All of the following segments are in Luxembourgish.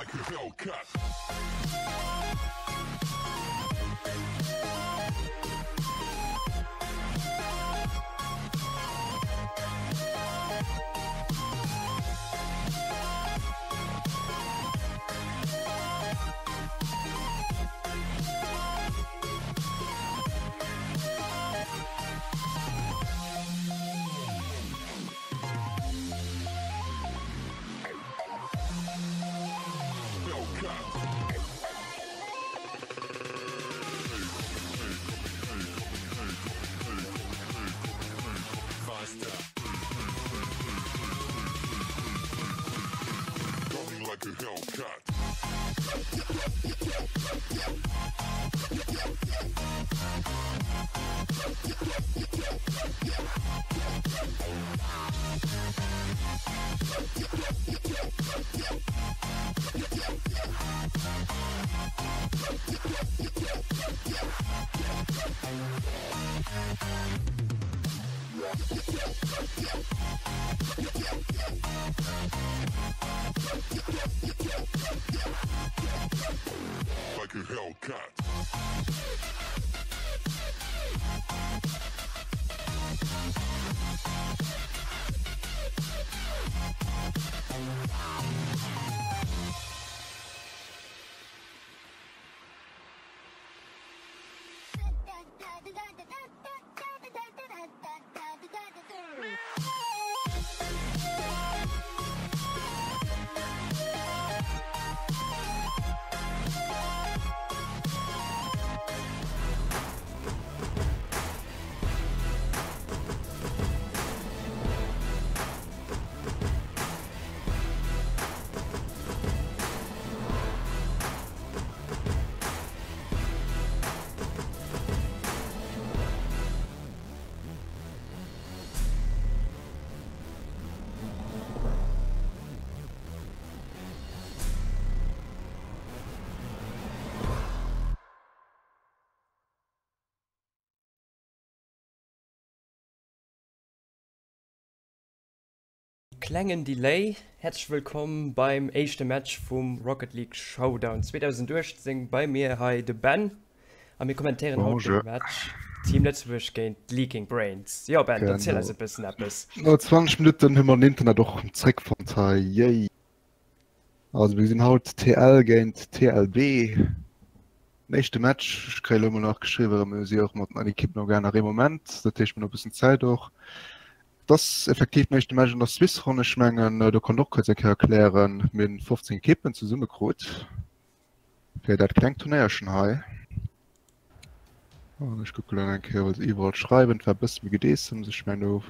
Like a Hellcat. Like a Hellcat. Klengen Delay, Häerzlech wëllkomm beim éischte Match vum Rocket League Showdown 2018. Bei mir hei de Ben a mir kommentéieren haut de Match Team Lëtzebuerg géint d'Leaking Brains. Jo Ben, erziel eis e bëssen eppes. No 20 Minutten hu mer den Internet och zréckfonnt hei, yay! Also mir gesinn haut TL géint TLB. Den éischte Match, ech kréie lo mol nach geschriwwen, mir si och mat den Ekippen am gaang nach ee Moment, dat heescht mir hunn e bëssen Zäit och. Et ass effektiv den éischte Match an der Swiss-Ronn. Ech mengen, do kann och kuerz eng Kéier erklären, mir hunn 15 Ekippen zesummekrut fir dat klengt Turnéierchen hei. An ech kucke lo eng Kéier, well se iwwerall schreiwen, et war e bësse méi Gedeessems. Ech mengen, do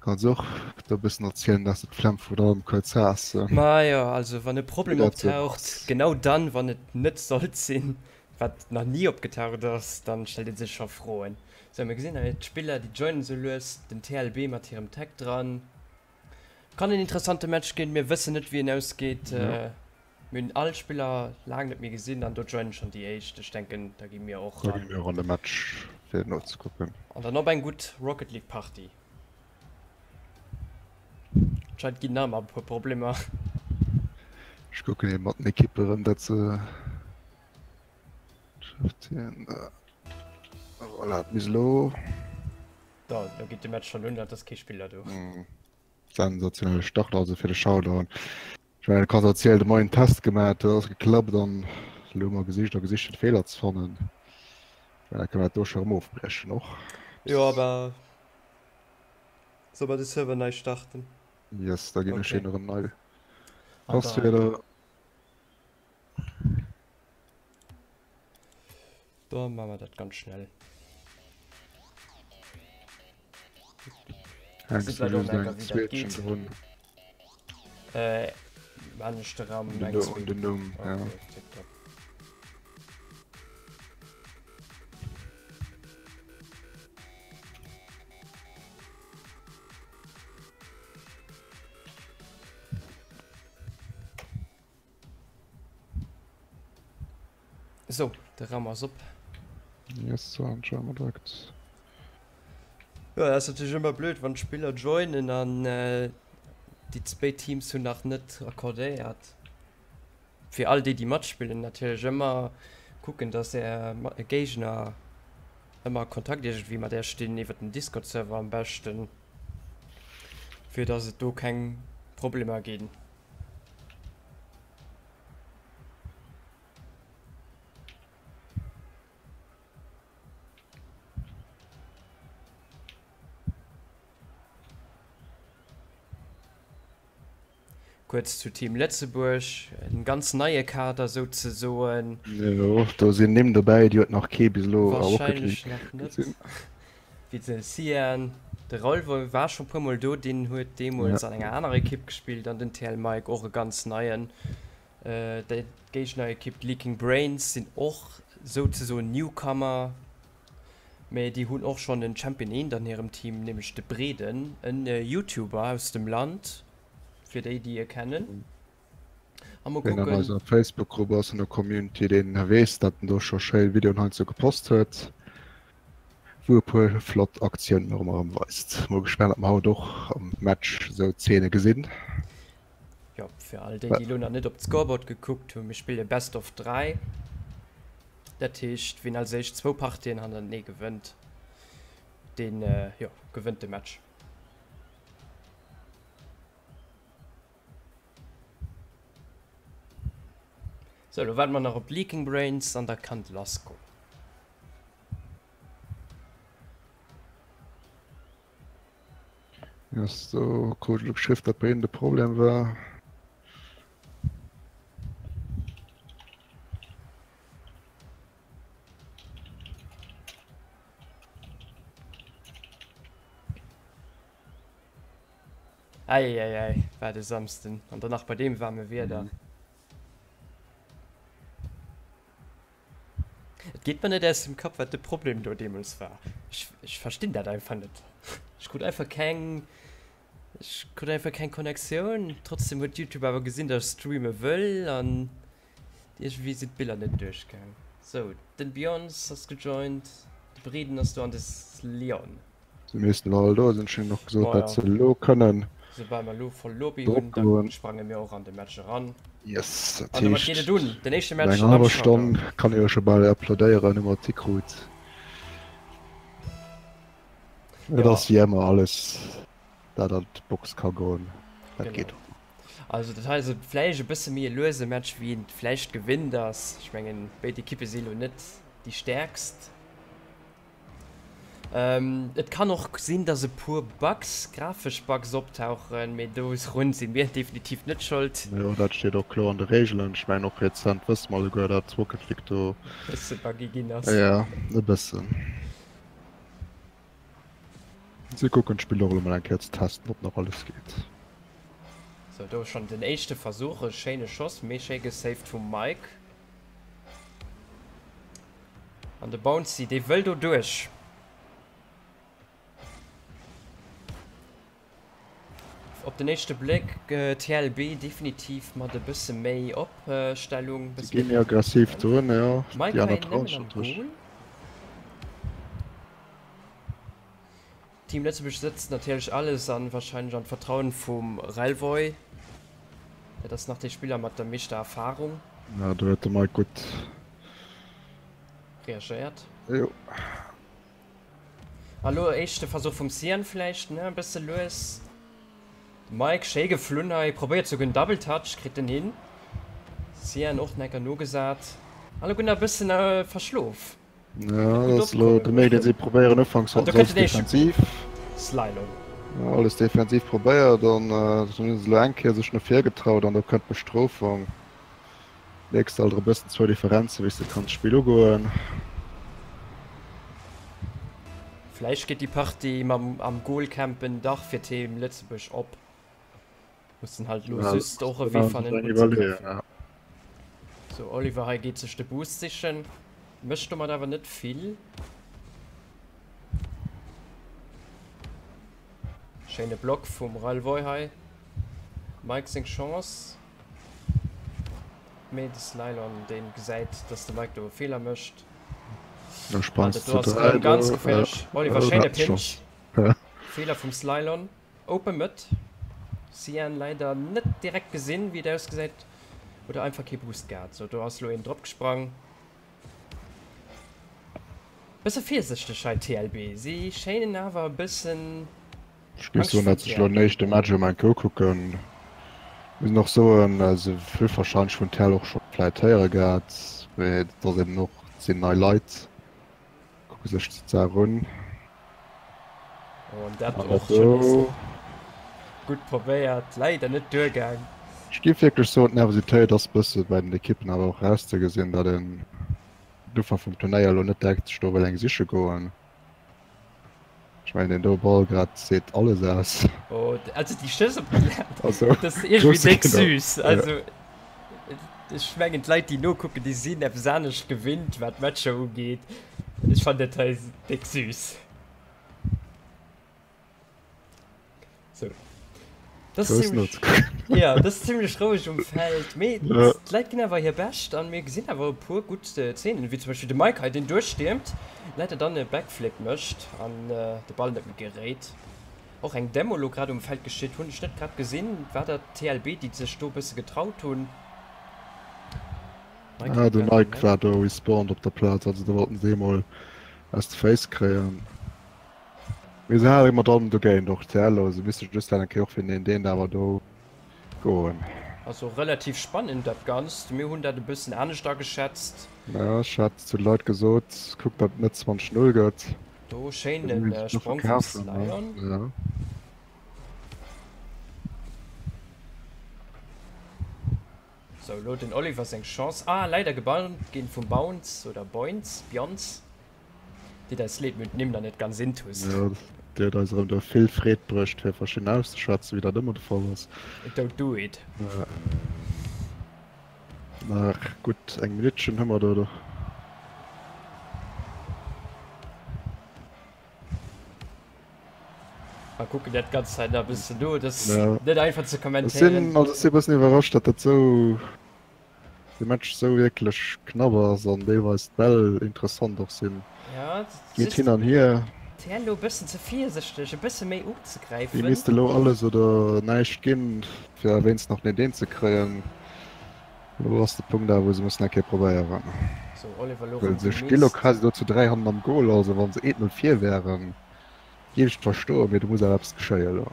kanns och do e bëssen erzielen, dass de d'Flemm vun allem kuerz has. Majo, also wann e Problem optaucht, genau dann, wann et net sollt sinn, wat nach ni opgetaucht ass, dann stellt ee sech scho Froen. Sou, mir gesinn hei d'Spiller, déi joinen sou lues, den TLB mat hirem Tech dran. Kann en interessante Match ginn, mir wëssen net wéi en ausgeet. Mir hunn all Spiller laang net méi gesinn an do joinen schonn déi éischt. Ech denken da gi mir och ran. Da gi mir och an de Match fir nozekucken. An dann op eng gutt Rocket League Partie. Anscheinend ginn nach ëmmer e puer Problemer. Ech kucken eben mat den Ekippe rëm dat se Voilà, et misst elo. Da, lo geet de Match schonn un, et ass kee Spiller do. Sensationelle Start also fir de Showdown. Ech mengen, du kanns erzielen, de Moien Test gemaach, dat ass geklappt an elo hu mer gesicht a gesicht fir de Feeler ze fannen. Ech mengen, da kënne mer dat do scho erëm ofbriechen och. Jo, awer soll mer de Server nei starten? Yes, da ginn ech hien erëm nei Passwierder. Da maache mer dat ganz schnell. Hängst du just eng Zweetchen drun? Äh, man ech de Raum Un den, un den Numm, ja. Okay, tipptopp. Sou, de Raum ass op. Yes, so, an schauen wir direkt. Jo, dat ass natierlech ëmmer blöd, wann d'Spiller joinen an déi zwéi Teams hunn nach net accordéiert. Fir all déi, déi matspillen, natierlech ëmmer kucken, dass är Géigner ëmmer a Kontakt iergendwéi mat är stinn, iwwer den Discord-Server am beschten, fir dass et do keng Problemer ginn. Kuerz zu Team Lëtzebuerg, en ganz neie Kader souzesoen. Jo, do sinn Nimm dobäi, déi huet nach kee bis elo a Rocket League nach net. Wéi de Cyan, de Raoul war scho puer mol do, deen huet deemools an enger anerer Ekipp gespillt an den TL Mike och e ganz neien. Déi Géignerekipp, d'Leaking Brains, sinn och souzesoen Newcomer. Mee déi hunn och schonn en Champion Eent an hirem Team, nämlech de Breden, en Youtuber aus dem Land, fir déi déi e kennen. A mol kucken. Deen an eiser Facebook-Grupp ass, an der Community, deen weess, datt en do scho schéi Videoen heiansdo gepost huet, wou e puer flott Aktiounen och ëmmer erëm weist. Mol gespaant, ob mer haut och am Match esou Zeene gesinn. Jo, fir all déi, déi elo nach net op d'Scoreboard gekuckt hunn, mir spille Best of 3. Dat heescht, wien als éischt zwou Partien hannertenee gewënnt, deen, jo, gewënnt de Match. Sou, elo waarde mer nach op d'Leaking Brains an da kann et lass goen. Yes, do krut ech elo geschriww, datt bei hinnen de Problem war. Eieiei, war de Samsden an dann nach bei deem waarme Wieder. Mhm. Et geet mer net aus dem Kapp, wat de Problem do deemools war. Ech, ech verstinn dat einfach net. Ech krut einfach keng, ech krut einfach keng Connectioun. Trotzdem huet YouTube awer gesinn, datt ech streame wëll an iergendwéi sinn d'Biller net duerchgaang. Sou, den Beyonce ass gejoint, de Breden ass do an de Slion. Déi meesten elo all do sinn. Ech hunn och gesot, datt se elo kënnen Soubal mer elo voll Lobby hunn, da sprange mir och an de Match eran. Yes, dat An domat geet et un, den éischte no Match enger hallwer Stonn kann ee jo scho bal applaudéieren, hu mer et hikrut. Et ass wéi ëmmer, alles dat an d'Box ka goen, dat geet och. Also dat hei ass vläicht e bësse méi e luese Match, wéi een et vläicht gewinnt ass. Ech mengen, béid Ekippe si elo net déi stäerkst. Et kann och sinn, dass e puer Bugs, grafesch Bugs optauchen, mee dorun si mir definitiv net schold. Jo, dat steet och kloer an de Reegelen. Ech mengen och rezent wësse mer alleguer, dat Rocket League do. E bësse buggy ginn ass. Jo, e bëssen. Si kucken d'Spill och elo mol eng Kéier ze testen, ob nach alles geet. Sou, do schonn den éischte Versuch, e schéine Schoss, mee schéi gesaved vum Mike. An de Bouncy, dee wëll do duerch. Op den éischte Bléck TLB definitiv mat e bësse méi Opstellung. Si gi méi aggressiv drun, jo. Déi aner trauen sech natierlech. Team Lëtzebuerg sëtzt natierlech alles an wahrscheinlech an d'Vertrauen vum Relvoy. Dat ass nach dee Spiller mat der meeschter Erfahrung. Ja, do huet de Mike gutt reagéiert. Jo. A lo éischte Versuch vum Cyan vläicht, ne, e bësse lues. De Mike schéi geflunn hei, probéiert souguer en Double Touch, kritt en hin. Cyan och necker nogesat. A lo gëtt nach e bëssen verschlof. Ja, dat ass elo de Méi, deen si probéieren. Ufanks haten se alles defensiv. Slalom. Alles defensiv probéiert an hunn se elo eng Kéier sech no vir getraut an do kënnt d'Bestrofung. Mierks alt e bëssen zwou Differenzen, wéi s de kanns d'Spill ugoen. Vläicht geet déi Partie mam am Goal campen dach fir Team Lëtzebuerg op. Mussen halt lo just och e Wee fannen unzegräifen. Sou Oliver hei geet sech de Boost sichen, mécht domat awer net vill. Schéine Block vum Ralvoy hei. Mike seng Chance. Mee de Slylon deen gesäit dass de Mike do e Feeler mécht. An dat do ass erëm ganz geféierlech. Oliver schéine Pinch. Feeler vum Slylon. Open Mëtt. Cyan leider net direkt gesinn wéi et ausgesäit. Oder einfach kee Boost gehat. Sou, do ass lo een drop gesprang. Bësse virsichteg hei TLB. Si schéinen awer e bëssen Ech géif soen, datt ech elo den éischte Match elo mol eng Kéier ukucken. Muss een och soen, se hu warscheinlech vun TL och scho vläit héiere gehat, mee et ass eben och, et sinn nei Leit, kucke sech d'Saach un. Oh, an dat och schon nees gutt probéiert, leider net duergaang. Ech géif wierklech soen, d'Nervositéit ass bësse bei den Ekippen awer och erauszegesinn, datt een den Ufank vum Turnéier elo net direkt sech do wëll eng siche goen. Ech mengen deen do Ball grad seet alles aus. Oh, also déi Schëss op de Land, also, dat ass iergendwéi déck süß. Also ech mengen d'Leit déi nokucken, déi sinn eppes anescht gewinnt wat d'Matcher ugeet. Ech fannen dat hei déck süß. So. Das ist ziemlich, ja, das ist ziemlich roueg um Feld. Mee ja. d'Leit ginn awer hir Bescht an mir gesinn awer e puer gutt äh, Szenen, wéi zum Beispiel de Mike hei, deen duerchstiermt, leider dann e Backflip mécht an äh, de Ball net méi geréit. Och eng Demo lo grad um Feld geschitt, hunn ech net grad gesinn. War dat TLB, déi sech do e bësse getraut hunn? Mike ah, de Mike war do respawned op der Plaz, also do wollten se emol aus de Féiss kréien. Mee se hale mat allem dogéint, och TL, also misste just eng Kéier och fir den deen awer do goen. Also relativ spannend dat Ganzt. Mir hunn dat e bëssen anescht ageschätzt. Ja, ech hat zu de Leit gesot, kuckt datt et net 20, 0 gëtt. Do schéin den Sprong vum Slion. Ja. Sou, elo den Oliver seng Chance. Ah, leider gebannt ginn vum Bounce oder Boinz, Bjonz. Deet eis leed, mir hunn d'Nimm nach net ganz intus. Jo, Dir huet eis erëm do vill Freed bruecht, fir verschidden auszeschwätzen, wéi dat ëmmer de Fall ass. Don't do it. Nach gutt eng Minuttchen hu mer do. Mer kucken dat Ganzt hei nach e bëssen no. Et ass net einfach ze kommentéieren. Also ech sinn e bëssen iwwerrascht, datt dat esou, de Match esou wierklech knapp ass an deelweis d'Bäll interessant och sinn. Ja, Geet hin an hier. D'Häll elo e bëssen ze virsichteg, e bësse méi unzegräifen. Déi misste elo alles oder näischt ginn, fir wéinst nach den ze kréien. Elo ass de Punkt awer, wou se mussen eng Kéier probéieren. Sou, Oliver elo Well erëm se sti lo quasi do zu 3 hannen am Goal, also wa se 1-0 vir wären, géif ech et verstoen, mee do muss awer eppes geschéien elo.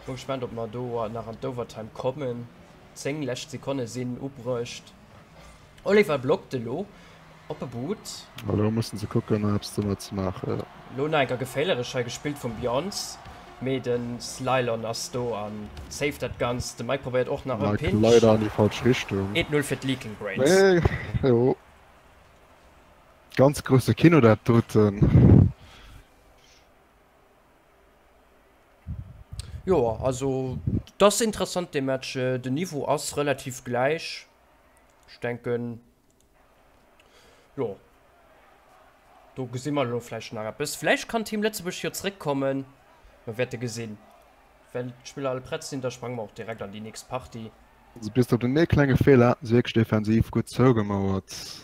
Mol gespaant ob mer do nach an d'Overtime kommen. 10 lescht Sekonne sinn ubruecht. Oliver blockt elo op e Boot. Elo mussen se kucken nach eppes domat ze maachen. Elo nach enker geféierlech hei gespillt vum Bjorns, mee de Slylon ass do a saved dat Ganzt. De Mike probéiert och nach e Mike Pinch. leider an déi falsch Richtung. 1-0 fir d'Leaking Brains. Mee jo, ganz grousse Kino dat doten. Jo, also et ass interessant dee Match. Den Niveau ass relativ gläich. Ech denken, jo, do gesi mer elo vläicht nach eppes. Vläicht kann Team Lëtzebuerg jo zréckkommen. Mer wäerte gesinn. Wenn d'Spiller all prett sinn, da sprange mer och direkt an déi nächst Partie. Also bis op den ee klenge Feeler haten se wierklech defensiv gutt zougemauert.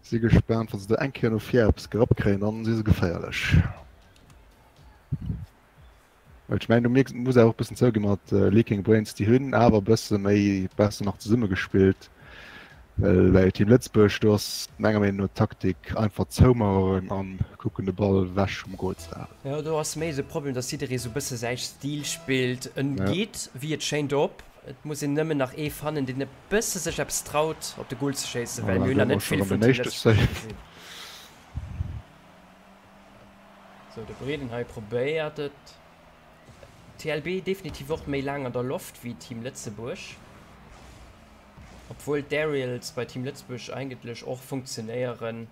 Si gespaant, wa se do eng Kéier no vir eppes gerappt kréien, dann si se geféierlech. Well ech mengen, du mierks, muss awer och e bëssen zouginn, mat Leaking Brains, déi hunn awer e bësse méi besser nach zesumme gespillt. Well bei Team Lëtzebuerg, do ass menger Meenung no d'Taktik einfach zoumaueren an kucken de Ball ewech vum Goal ze halen. Jo, do ass méi esou de Problem, dass jidderee sou e bësse säi Stil spillt. En geet wéi et schéint op. Et muss een nëmmen nach ee fannen, deen e bësse sech eppes traut, op de Goal ze schéissen, well mir hunn nach net vill vun Team Lëtzebuerg gesinn. Sou, de Breeden hei probéiert et. TLB definitiv och méi laang an der Loft wéi Team Lëtzebuerg. Obwuel d'Aerials bei Team Lëtzebuerg eigentlech och funktionéieren,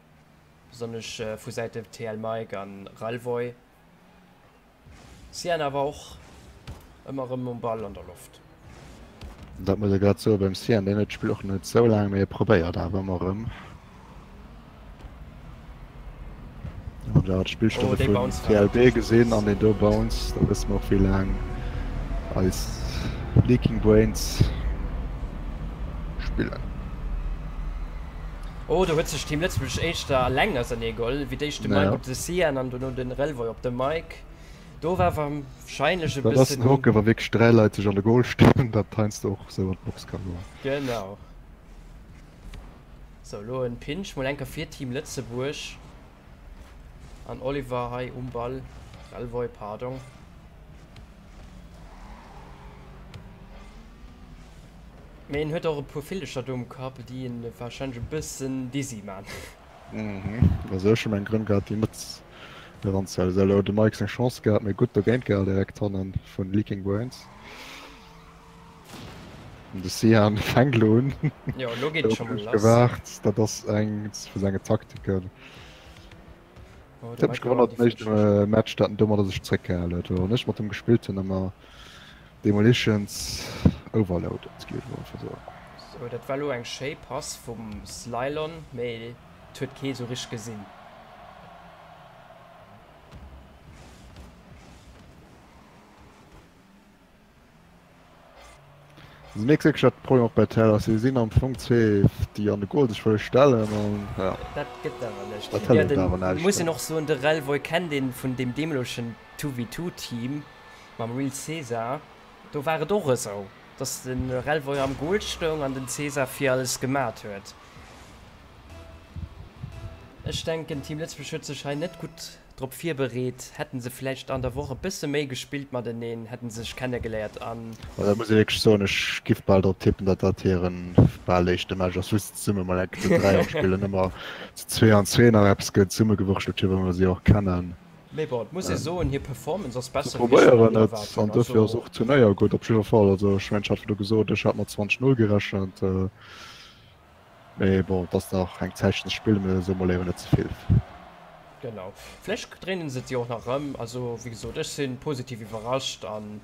besonnesch vu Säite TL Mike an Ralvoy. Cyan awer och ëmmer erëm um Ball an der Loft. Dat muss ee grad soen beim Cyan, deen huet d'Spill och net sou laang, mee e probéiert awer ëmmer erëm. Wann der d'Spillstonne Oh, déi vun Bounce war TLB natierlech gesinn bös. an deen do Bounce, da wësse mer och wéi laang eis Leaking Brains spillen. Oh, do huet sech Team Lëtzebuerg éischter eleng ausernee geholl. Fir d'éischt de Mike Ja. op de Cyan an dono den Relvoy op de Mike. Do war warscheinlech e Dat ass bëssen. den Hockey, wa wierklech 3 Leit sech an de Goal stellen, dat heiansdo och esou an d'Box ka goen. Genau. Sou, elo en Pinch mol enker fir Team Lëtzebuerg. An Oliver hei um Ball. Relvoy, pardon. Mee en huet och e puer Villecher do um Kapp, déi en warscheinlech e bëssen dizzy man. Mhm, also ech hu meng Grënn gehat déi net eranzehalen. Sou, elo huet de Mike seng Chance gehat, mee gutt dogéint gehal direkt hannen vun Leaking Brains. An de Sian fänkt elo un. Jo, elo geet et scho mol lass. Gewaart, dat ass eng vu senge Taktiken. Oh, Et huet mech gewonnert den éischte Match, dat en domadder sech zréckgehal huet. Well ech mat him gespillt hunn, hu mer Demolitions overloaded, géif ech mol einfach soen. Sou, dat war elo eng schéi Pass vum Slylon, mee et huet kee sou richteg gesinn. Also mierks wierklech dat de Problem och bei TL ass, si sinn am Fong zwee déi an de Goal sech wëlle stellen an ja. Dat gëtt awer näischt. Dat Jo, hëlleft awer den näischt. muss een och soen, de Relvoy kennt een vun deem deemoleschen 2v2 Team mam Real Cesar, do war et och esou, dass de Relvoy am Goal stoung an den Cesar vir alles gemat huet. Ech denken Team Lëtzebuerg huet sech hei net gutt drop virbereet. Hätten se vläicht an der Woch e bësse méi gespillt mateneen, hätten se sech kennegeléiert an. Well dat muss ee wierklech soen, ech giff bal drop tippen, datt dat hiren bal éischte Match ass, wou se zesumme mol enk zu 3 och spillen, ëmmer zu 2 an 2 nach eppes zesummegewurschtelt hunn, well mer si och kennen. Mee bon, et muss ee soen, hir Performance ass Se besser wéi ech mer probéieren et erwaart hunn. an dofir ass Also. och d'Turnéier gutt op jidder Fall. Also ech mengen, ech hat virdu gesot, ech hat mat 20, 0 gerechent. Mee bon, et ass nach eng Zäitchen ze spillen, mee soe mol léiwer net ze vill. Genau, vläicht dréinen se et jo och nach erëm. Also wéi gesot, ech si positiv iwwerrascht an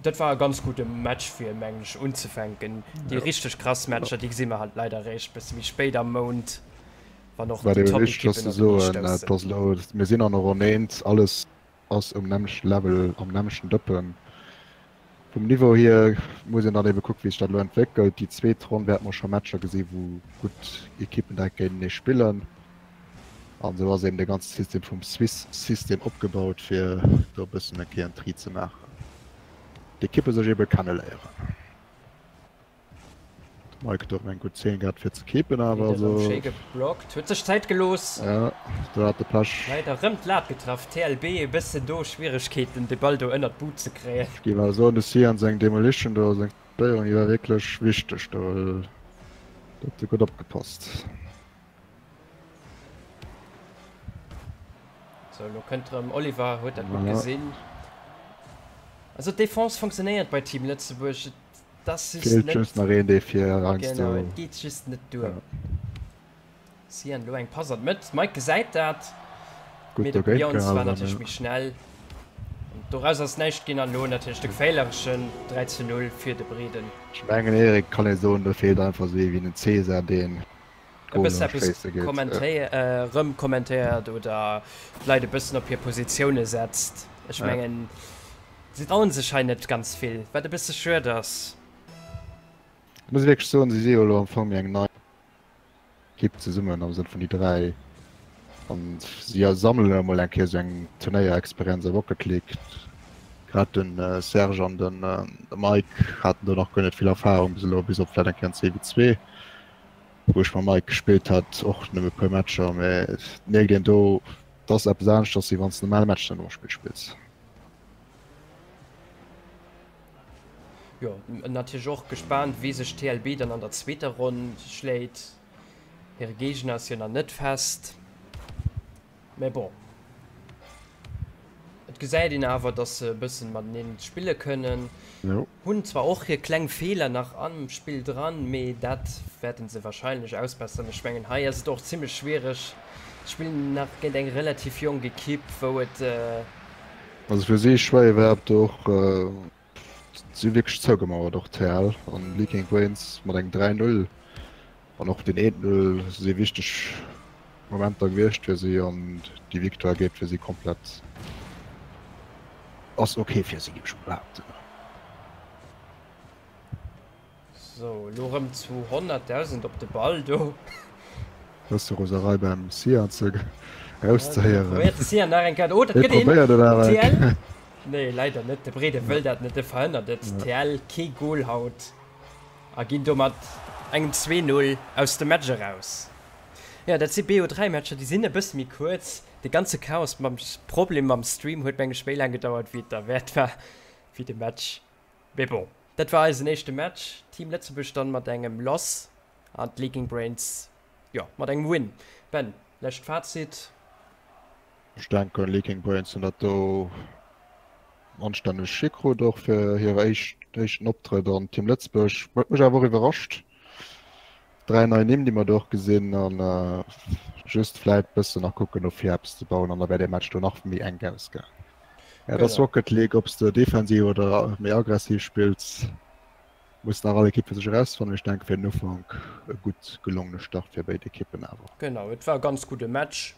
dat war e ganz gudde Match fir, mengen ech, unzefänken. Déi richteg krass Matcher, déi gesi mer halt leider eréischt e bësse méi spéit am Mount, wann och Wat déi ebe wichteg ass Top-Ekippen ze openee soen, et stoussen. ass elo, mir sinn an der Ronn 1, alles ass um nämmlechten Level, am nämmlechten Dëppen. Vum Niveau hier muss een dann ebe kucken, wéi sech dat elo entwéckelt. Déi zweet Ronn wäerte mer scho Matcher gesi wou gutt Ekippen direkt géintenee spillen. An esou ass eben de ganze System vum Swiss System opgebaut, fir do e bëssen eng Kéier en Tri ze maachen, d'Ekippe sech ebe kenneléieren. De Mike huet och eng gutt Zeen gehat fir ze keepen awer Huet erëm also. schéi geblockt, huet sech Zäit gelooss. Ja, do hat de Pech. Leider erëm d'Lat getraff. TLB e bëssen do Schwieregkeeten de Ball do ënnert d'But ze kréien. Ech géif awer soen, de Sian seng Demolition do, seng Stéierung, déi war wierklech wichteg do, do huet e gutt opgepasst. Sou, elo kënnt erëm Oliver, huet dat gutt Voilà. gesinn. Also d'Defense fonctionnéiert bei Team Lëtzebuerg. Et ass just Feelt net. just nach een, dee fir heiansdo. Genau, et geet just net duer. Sian elo eng Pass an d'Mëtt, Mike gesäit dat, Gutt mee de dogéint Beyoncé war gehalen, natierlech méi schnell an doraus ass näischt ginn an elo natierlech de geféierlechen 3 zu 0 fir de Breeden. Ech mengen Eric, kann ee soen, do feelt einfach esou ee wéi den Cesar, deen E d'Goler bëssen eppes schéisse geet. erëm kommentéiert oder d'Leit e bëssen op hir Positioune setzt. Ech mengen, Si trauen sech hei net ganz vill, wat e bësse schued ass. Ech muss wierklech soen, si si jo elo am Fong méi eng nei Ekipp zesummen, am Sënn vun déi 3, an si sammelen elo mol eng Kéier esou eng Turnéierexperienz a Rocket League. Grad den Serge an de Mike haten do nach guer net vill Erfarung bis elo, bis op vläicht eng Kéier en 2v2, wou ech mam Mike gespillt hat, och nëmme e puer Matcher, mä et mierkt een do, et ass eppes aneschters, wéi wann s de normale Match dann och spills. Jo, natierlech och gespaant, wéi sech TLB dann an der zweeter Ronn schléit. Hire Géigner ass jo nach net fest. Mä bon, et gesäit een awer, datt se e bëssen mateneen spille kënnen. Hunn zwar och hir kleng Feeler nach am Spill dran, mee dat wäerten se warscheinlech ausbesseren. Ech mengen, hei ass et och zimmlech schwiereg. Se spillen nach géint eng relativ jonk Ekipp, wou et. Also fir si schwéier war et och, si hu wierklech zougemauert och TL an Leaking Brains mat engem 3, 0 an och den 1, 0 si wichteg Momenter gewiescht fir si an déi Victoire geet fir si komplett, ass ok fir si géif ech mol behaapten. Sou, elo rëm zu 100.000 op de Ball do. Bësse Roserei beim Sian ze erauszehéieren. Probéiert de Sian nach eng Kéier. Oh, dat Hie gëtt een. probéiert et awer eng TL. Kéier. Nee, leider net. De Brede wëll dat net, e verhënnert et. TL kee Gol haut a ginn domat engem 2, 0 aus dem Match eraus. Jo, dat si BO3-Matcher, déi sinn e bësse méi kuerz. De ganze Chaos mam Problem mam Stream huet meng ech méi laang gedauert wéi et derwäert war, wéi de Match. Mee bon, dat war eisen éischte Match. Team Lëtzebuerg dann mat engem Loss an d'Leaking Brains, jo, mat engem Win. Ben, lescht Fazit? Ech denken Leaking Brains hunn dat do anstänneg hikrut och fir hire éischten Optrëtt an Team Lëtzebuerg huet mech awer och iwwerrascht. 3 nei Nimm déi mer do och gesinn an just vläit bëssen nach kucken no vir eppes ze bauen an da wär dee Match do nach méi enk ausgaang. Ja, et ass Rocket League, ob s de defensiv oder méi aggressiv spills muss nach all Ekipp fir sech erausfannen. Ech denke fir den Ufank e gutt gelongene Start fir béid Ekippen awer. Genau, et war e ganz gudde Match.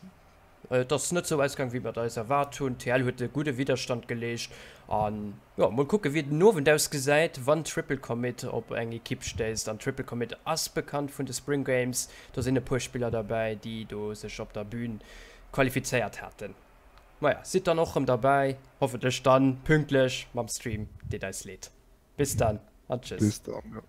Et ass net sou ausgaang wéi mer et eis erwaart hunn. TL huet e gudde Widderstand geleescht an jo, mol kucke wéi den Owend ausgesäit, wann Triple Commit op eng Ekipp stéisst. An Triple Commit ass bekannt vun de Spring Games, do sinn e puer Spiller derbäi, déi do sech op der Bühn qualifizéiert haten. Maja, sidd dann och rëm derbäi, hoffentlech dann pünktlech mam Stream. Deet eis leed. Bis dann an tschüss. Bis dann, jo.